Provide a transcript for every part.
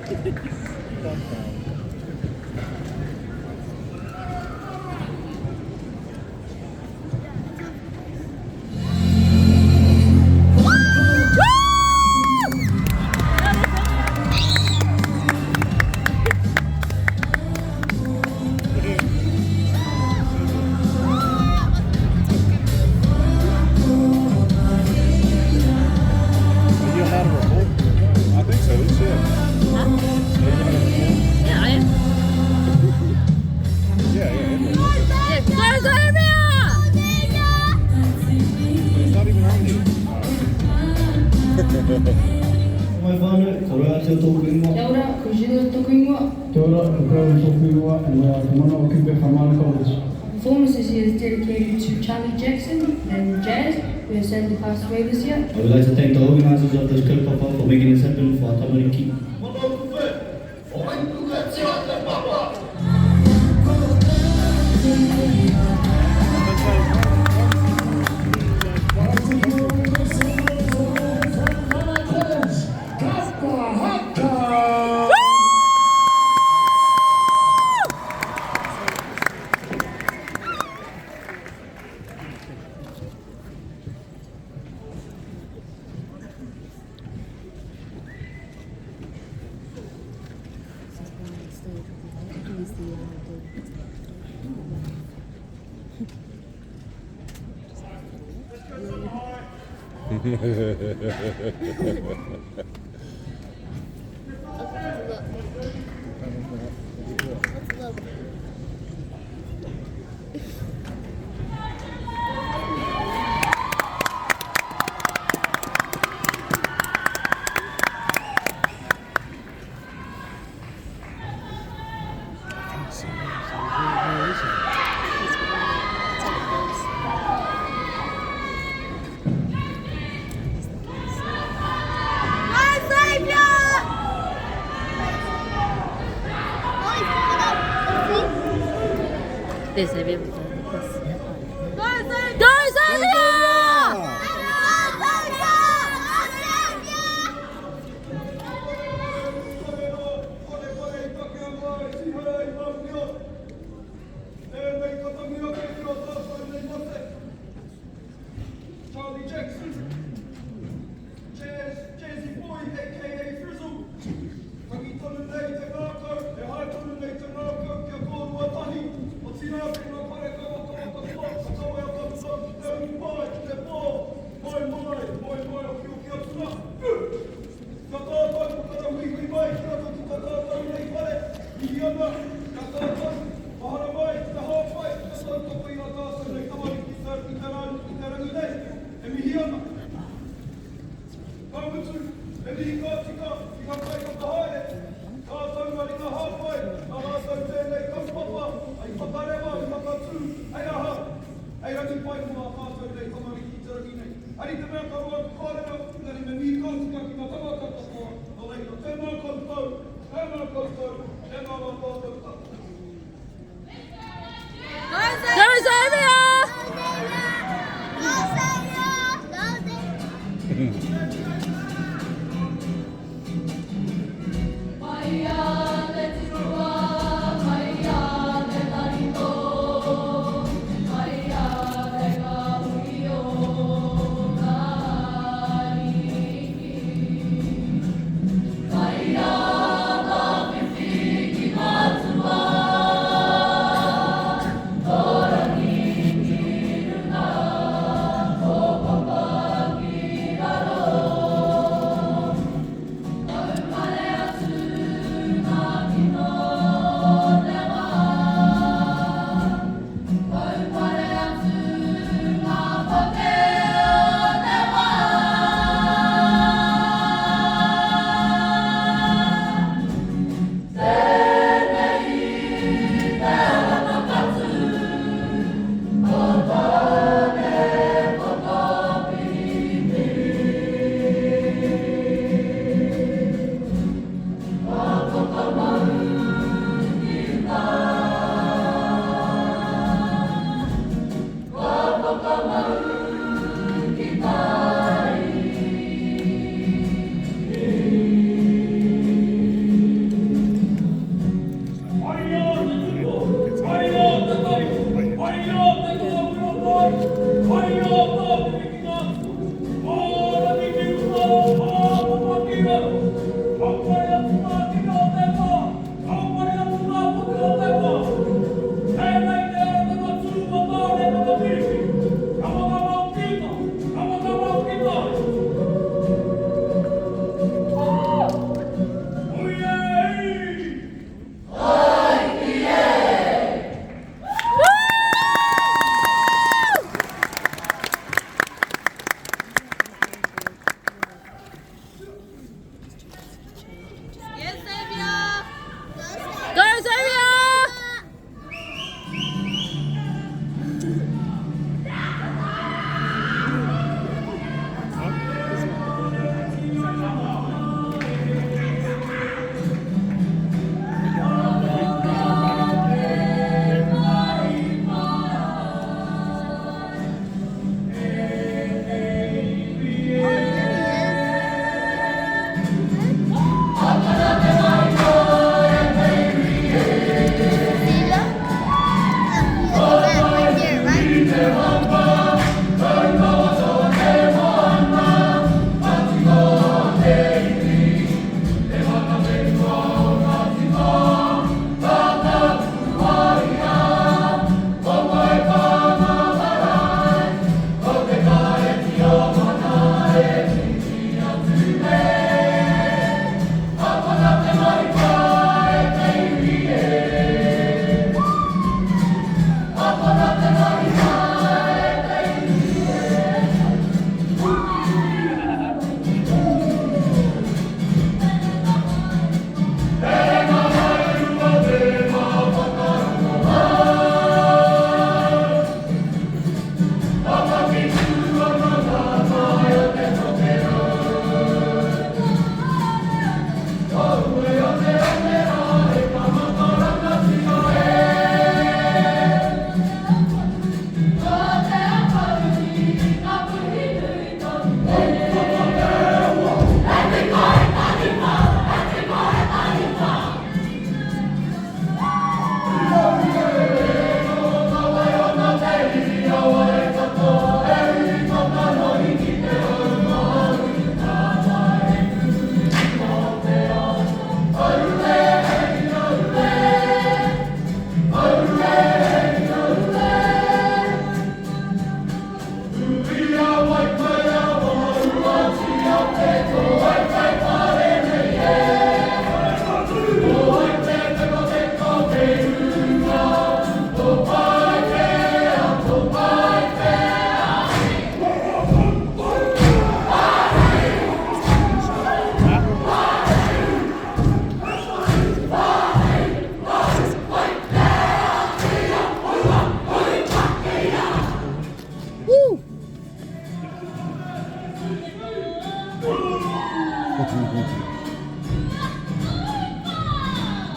Are you allowed to record? I think so, yeah. Huh? Are you allowed to record? Yeah, I am. Yeah, yeah, everyone. Yeah, go Xavier! It's not even on here. Mai whānau, ko Rātia tōku ingoa. Kia ora, ko Gilles tōku ingoa. Kia ora, ko Crowley tōku ingoa, and we are the Mana o Kupe from Mana College. The performance this year is dedicated to Charlie Jackson and Jazz, who has sadly passed away this year. I would like to thank the organisers of this kaupapa for making this happen for our tamariki. Let's look. Where is he? He's behind it. It's the girls. Go Xavier! Oh, he's coming up. There's Xavier with the necklace. Go Xavier! Go Xavier! Charlie Jackson, Jazz, Jazzy Boy, aka Frizzle, Tangi tonu nei te ngākau, e hae tonu nei te ngākau kia kōrua tahi, o tirā te ngā pareka o ka katoa, ka kawe a taku tau ki te rangi pai, ki te pō, mai mai, mai mai o ki o ki atuna. Ka tātou whakarahuihui mai ki roto ki ta tātou nei whare, mihi ana, ka tātou, mahara mai, ki te hāpai, ki te tautoko i a tātou nei tamariki i te rā, i te rangi nei, e mihi ana. Ka mutu, e mihi ka tika ki ngā kaiwhakahaere, tātou ngā ringa hāpai, nā rātou tēnei kaupapa, hei whakarewa, hei whakatū, hei aha, hei rangi pai mō ā tātou nei tamariki i te rangi nei. Ari te mea ka roa te kōrero, engari me mihi ka tika ki ngā tangata katoa, nō reira, tēnā koutou, tēnā koutou, tēnā rā tātou katoa. Go Xavier!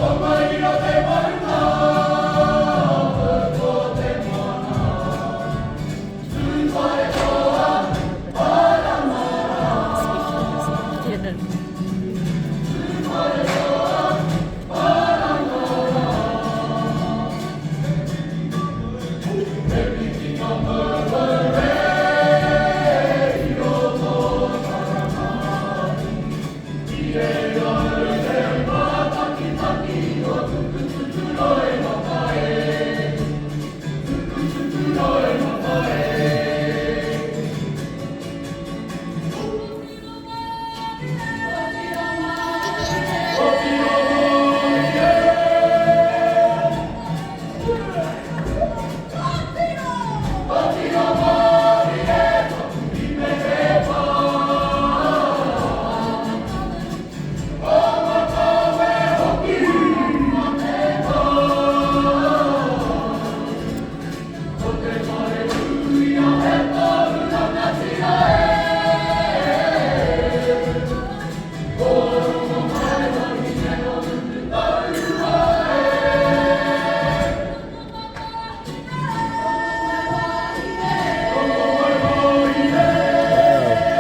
Wow,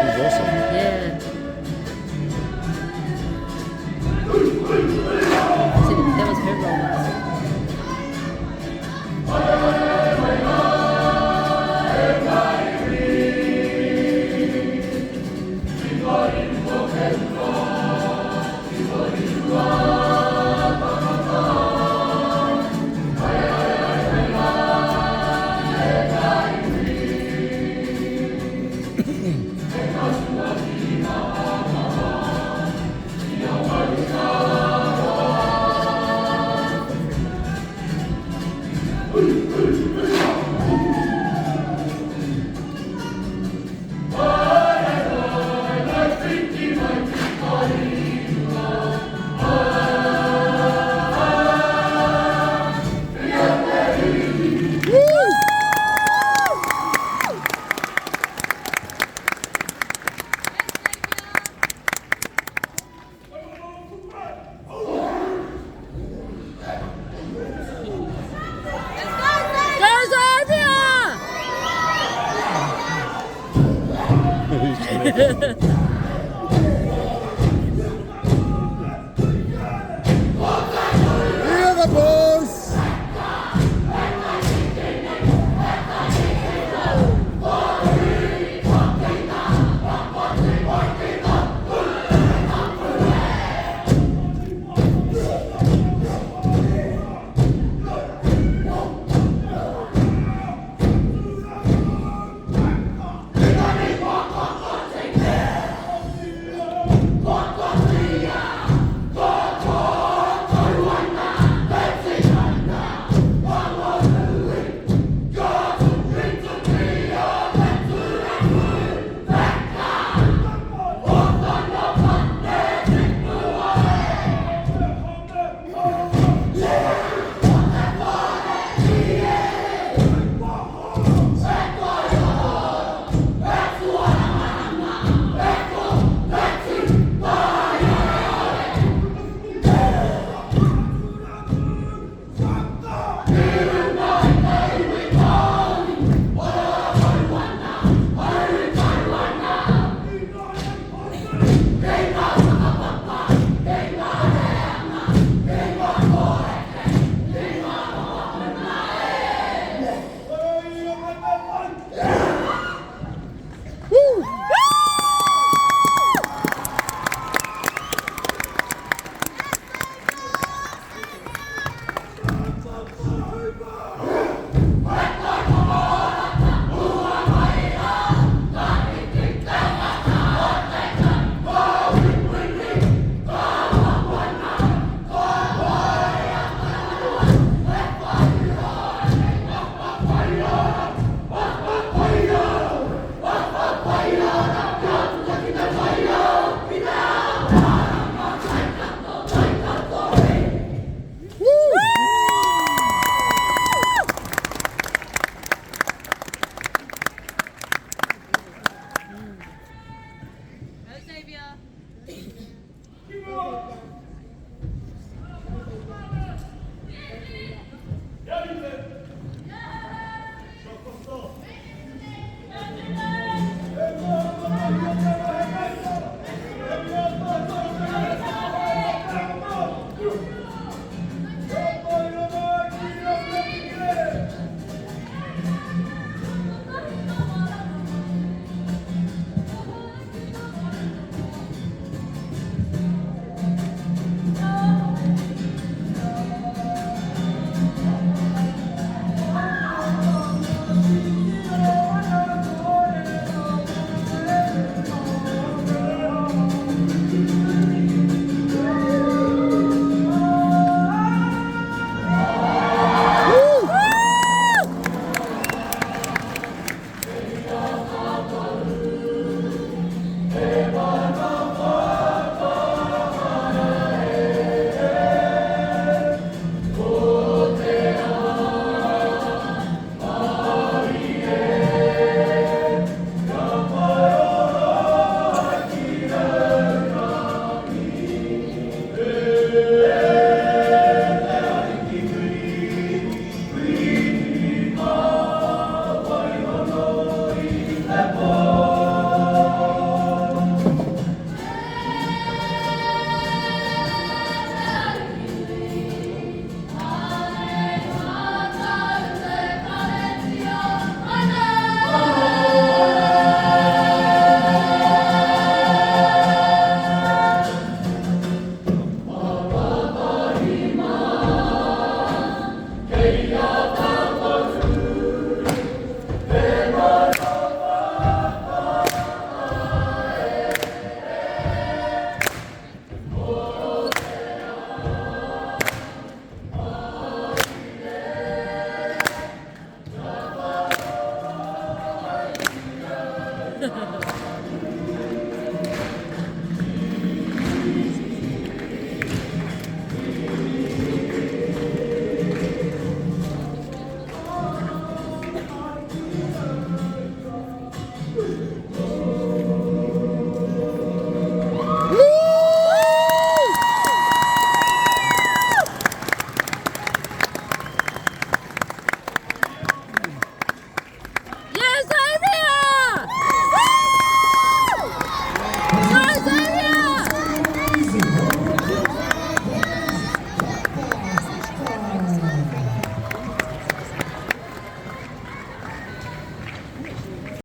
he's awesome. Yeah. See, that was her role. Go Serbia! He's trying to-